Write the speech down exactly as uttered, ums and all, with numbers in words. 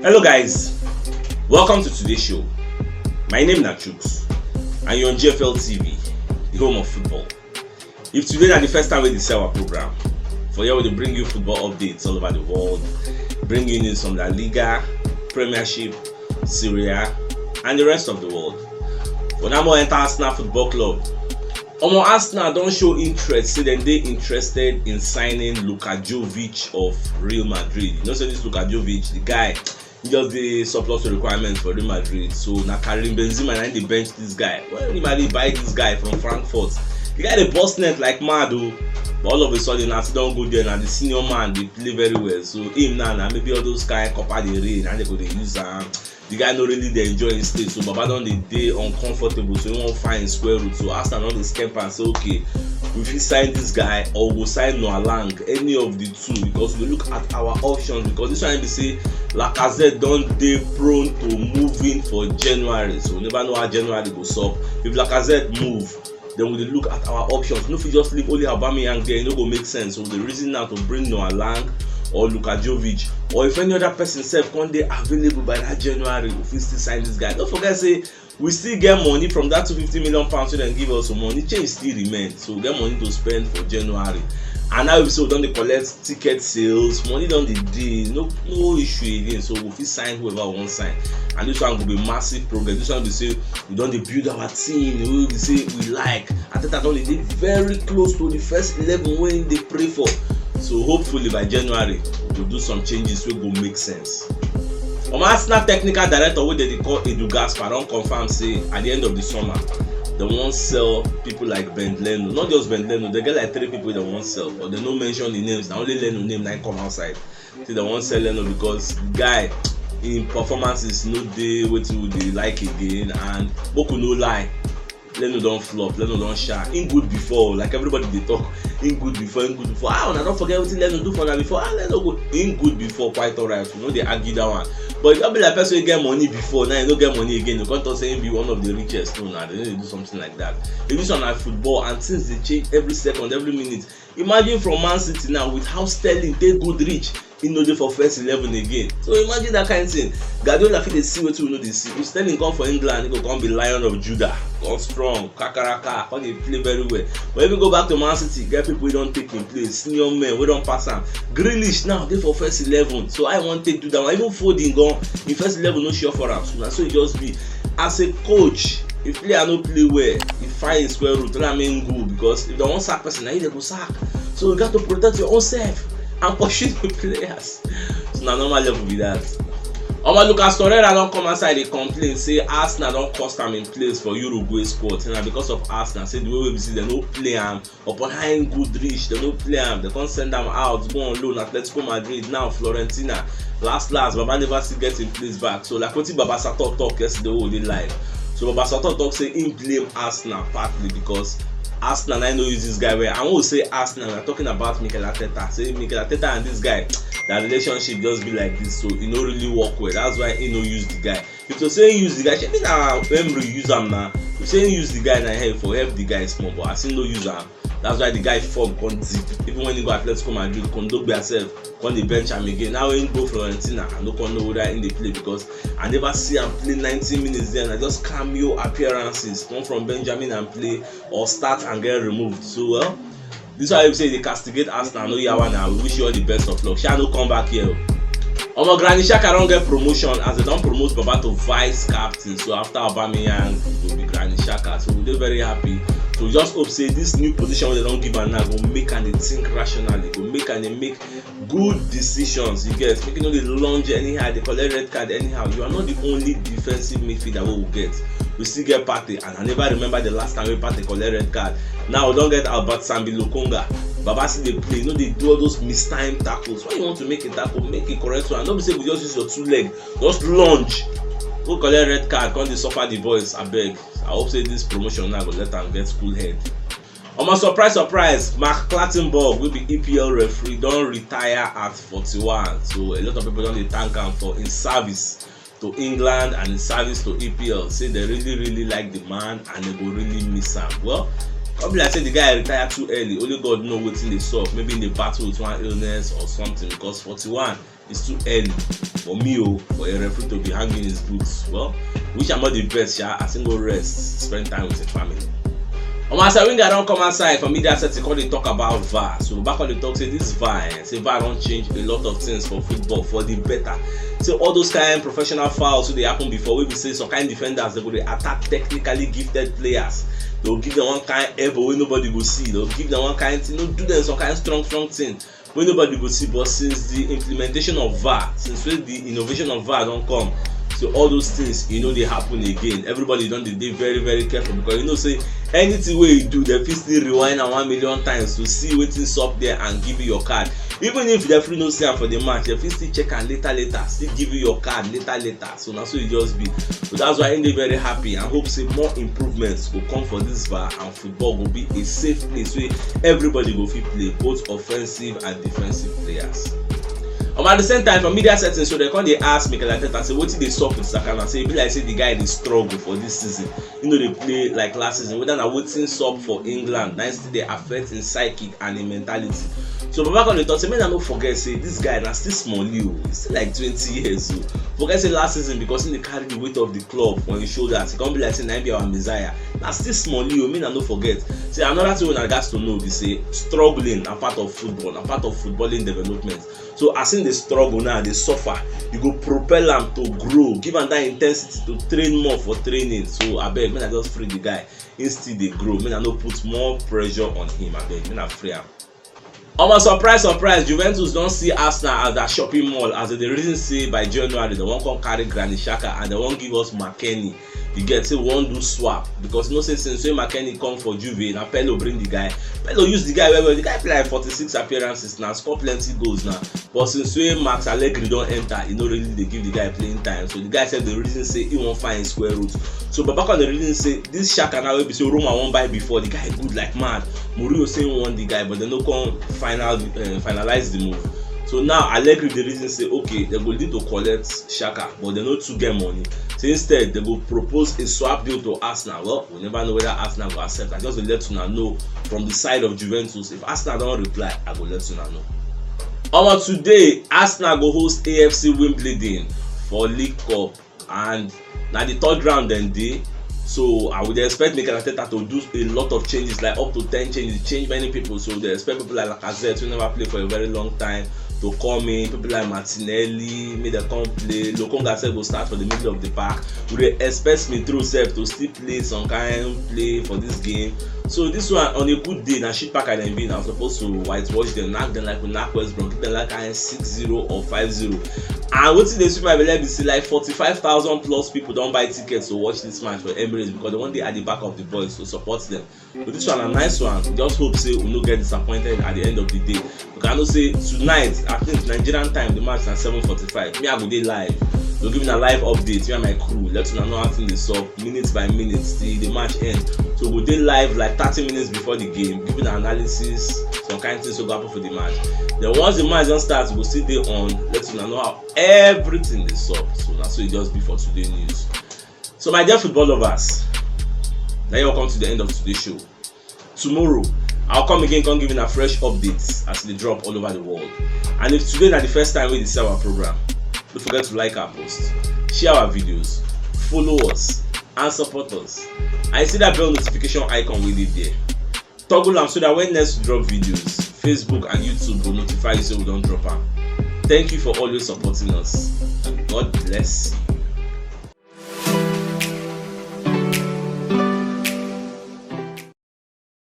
Hello guys, welcome to today's show. My name na Chuks and you're on G F L T V, the home of football. If today na the first time wey dey see our program, for here we dey bring you football updates all over the world, bring you news from La Liga, Premiership, Serie A and the rest of the world. For now, more enter Arsenal Football Club. Omo, Arsenal don show interest, say dem dey interested in signing Luka Jovic of Real Madrid. You know say this Luka Jovic, the guy, he just dey surplus to requirements for Real Madrid. So na Karim Benzema na him dey bench this guy. When Real Madrid buy this guy from Frankfurt, the guy dey burst net like mad o. But all of a sudden, as he don go there, na the senior man dey play very well. So him now, na maybe all those kind copper dey rain, and they go dey use am. The guy no really dey enjoy him stay, so Baba don dey dey uncomfortable, so he wan find him square root. So Arsenal don dey scamp am say, okay, we fit sign this guy or we go sign Noah Lang, any of the two, because we look at our options, because this one be say Lacazette don dey prone to moving for January, so we never know how January go sup. If Lacazette move, then we dey look at our options. We no fit just leave only Aubameyang there, e no go make sense. So we dey reason now to bring Noah Lang or Luka Jovic, or if any other person sef come dey available by that January, we fit still sign this guy. Don't forget say we still get money from that two fifty million pounds wey dem give us, so money change still remain. So we get money to spend for January. And now we say we don dey collect ticket sales, money don dey dey, no, no issue again. So we fit sign whoever we wan sign. And this one go be massive progress. This one be say we don dey build our team wey we say we like. Arteta don dey dey very close to the first eleven wey him dey pray for. So hopefully by January, we go do some changes wey go make sense. Omo, Arsenal technical director wey dem dey call Edu Gaspar don confirm say at the end of the summer, dem wan sell people like Bernd Leno. Not just Bernd Leno, dem get like three people wey dem wan sell, but dem no mention the names. Na only Leno name na him come outside. Say dem wan sell Leno because the guy, him performances no dey wetin we dey like again, and make we no lie, Leno don flop, Leno don sha. Him good before, like everybody dey talk. Him good before, him good before. Ah, una don forget wetin Leno do for una before. Ah, Leno good. Him good before, quite alright. We no dey argue that one. But if you be like person wey get money before, now you no get money again, you come talk say him be one of the richest. No, na, dem no dey do something like that. If this one na football, and things dey change every second, every minute. Imagine from Man City now, with how Sterling take good reach, he no dey for first eleven again. So imagine that kind thing. Guardiola fit dey see wetin we no dey see. If Sterling come for England, he go come be Lion of Judah, come strong, kakaraka, come dey play very well. But if he go back to Man City, get people wey don take him place, senior men wey don pass am. Grealish now dey for first eleven, so I wan take do that one. Even Foden gone, him first eleven no sure for am. So na so e just be. As a coach, if player no play well, he find him square root, tell am make him go, because if dem wan sack person, na you dem go sack. So you got to protect your own self and pursue the players. So na normal level be that. Omo, Lucas Torreira don come outside dey complain say Arsenal don cost am him place for Uruguay squad. Say na because of Arsenal, say the way wey be say dem no play am, upon how him good reach, dem no play am, dem come send am out, go on loan, Atletico Madrid, now Fiorentina. Last last, Baba never still get him place back. So like wetin Baba Sato talk yesterday wey we dey live. So Baba Sato talk say him blame Arsenal partly because Arsenal na him no use this guy well. And when we say Arsenal, we are talking about Mikel Arteta. Say Mikel Arteta and this guy, their relationship just be like this, so e no really work well. That's why he no use the guy. If to say he use the guy, shebi na Emery use am na. If say he use the guy na, help for help the guy small, but as he no use am, that's why the guy form come dip. Even when he go Atletico Madrid, Kondogbia sef come dey bench am again. Now when he go Fiorentina, I no come know whether he dey play, because I never see am play ninety minutes there. Na just cameo appearances, come from Benjamin and play, or start and get removed. So, well, this one wey be say dey castigate Arsenal, no yawa na. We wish you all the best of luck. Sha no come back here o. Omo, Granit Xhaka don get promotion as dem don promote Baba to vice captain. So after Aubameyang, e go be Granit Xhaka. So we dey very happy. So we just hope say this new position wey dem don give am now go make am dey think rationally, go make am dey make good decisions. You get, make e no dey lunge anyhow, dey collect red card anyhow. You are not the only defensive midfielder wey we get. We still get Partey, and I never remember the last time wey Partey collect red card. Now we don get Albert Sambi Lokonga. Baba still dey play, no dey do all those mistimed tackles. When you want to make a tackle, make a correct one. No be say we just use your two leg, just lunge, go collect red card, come dey suffer the boys. Abeg, I hope say this promotion now go let am get cool head. Omo, surprise surprise, Mark Clattenburg, wey be E P L referee, don retire at forty-one. So a lot of people don dey thank am for him service to England and his service to E P L. Say they really really like the man and they go really miss am. Well, Come be like say the guy retire too early. Only God know wetin dey sup. Maybe he dey battle with one illness or something, because forty-one is too early for me o, for a referee to be hanging his boots. Well, wish am all the best sha, as him go rest, spend time with him family. Omo, as Wenger don come outside for media setting, come dey talk about var. So Baba come dey talk say this var, eh, say var don change a lot of things for football for the better. Say all those kind professional fouls wey dey happen before, wey be say some kind defenders, they go dey attack technically gifted players. They go give them one kind elbow wey nobody go see. They go give them one kind thing, no, do them some kind strong strong thing wey nobody go see. But since the implementation of var, since wey the innovation of var don come, so all those things, e no dey happen again. Everybody don dey dey very very careful, because you know say anything wey you do, dem fit still rewind am one million times to see wetin sup there and give you your card. Even if the referee no see am for the match, dem fit still check am later later, still give you your card later later. So na so e just be. So that's why I dey very happy and hope say more improvements go come for this var, and football go be a safe place wey everybody go fit play, both offensive and defensive players. Um, at the same time, for media settings, so they come dey ask Mikel Arteta say wetin dey sup with Saka now. Say e be like say the guy dey struggle for this season. He no dey play like last season. Whether na wetin sup for England, na still dey affect him psychic and him mentality. So Baba come dey talk say make una no forget say this guy na still small o. He's still like twenty years o. Forget say last season, because he dey carry the weight of the club on his shoulders, he come be like say na him be our messiah. Na still small o, make una no forget. Say another thing wey una gats to know be say struggling na part of football, na part of footballing development. So as him dey struggle now, dey suffer, you go propel am to grow, give am that intensity to train more for training. So abeg, make I just free the guy. He still dey grow. Make I no put more pressure on him. Abeg, make I free am. Omo, surprise surprise, Juventus don see Arsenal as their shopping mall, as they dey reason say by January they wan come carry Granit Xhaka and they wan give us McKennie. You get, say we wan do swap, because you know say since wey McKennie come for Juve, na Pirlo bring the guy. Pirlo use the guy well well. The guy play like forty-six appearances now, score plenty goals now. But since wey Max Allegri don enter, he no really dey give the guy playing time. So the guy sef dey reason say he wan find his square root. So Baba come dey reason say this Xhaka now wey be say Roma wan buy before, the guy good like mad. Mourinho say he want the guy, but they no come final, uh, finalize the move. So now Allegri dey reason say okay, they go need to collect Xhaka, but they no too get money. So instead, they go propose a swap deal to Arsenal. Well, we never know whether Arsenal go accept. I just dey let una know from the side of Juventus. If Arsenal don reply, I go let una know. Omo, today Arsenal go host A F C Wimbledon for League Cup, and na the third round dem dey. So I would expect Mikel Arteta to do a lot of changes, like up to ten changes, change many people. So they expect people like Lacazette, who never play for a very long time, to come in. People like Martinelli, make dem come play. Lokonga sef go start for the middle of the park. We dey expect Smith Rowe sef to still play some kind play for this game. So this one, on a good day, na shit packer dem be. Na suppose to whitewash dem, knack dem like we knack West Brom, give dem like kind six zero or five zero. And wetin dey sweet my belle be say like forty-five thousand plus people don buy tickets to watch this match for Emirates, because they wan dey at the back of the boys to support them. But this one na nice one. Just hope say we no get disappointed at the end of the day. Because I know say tonight, I think Nigerian time, the match na seven forty-five. Me, I go dey live. They'll give me a live update. Me and my crew, let una know how things dey sup, minute by minute, till the match end. So we go dey live like thirty minutes before the game, giving an analysis, some kind things wey go happen for the match. Then once the match don start, we go still dey on, let una know how everything dey sup. So na so e just be for today news. So my dear football lovers, now you come to the end of today's show. Tomorrow, I'll come again, come give you a fresh updates as they drop all over the world. And if today na the first time wey you see our program, don't forget to like our post, share our videos, follow us, and support us. And you see that bell notification icon wey dey there. Toggle am so that when next we drop videos, Facebook and YouTube go notify you say we don drop am. Thank you for always supporting us, and God bless you.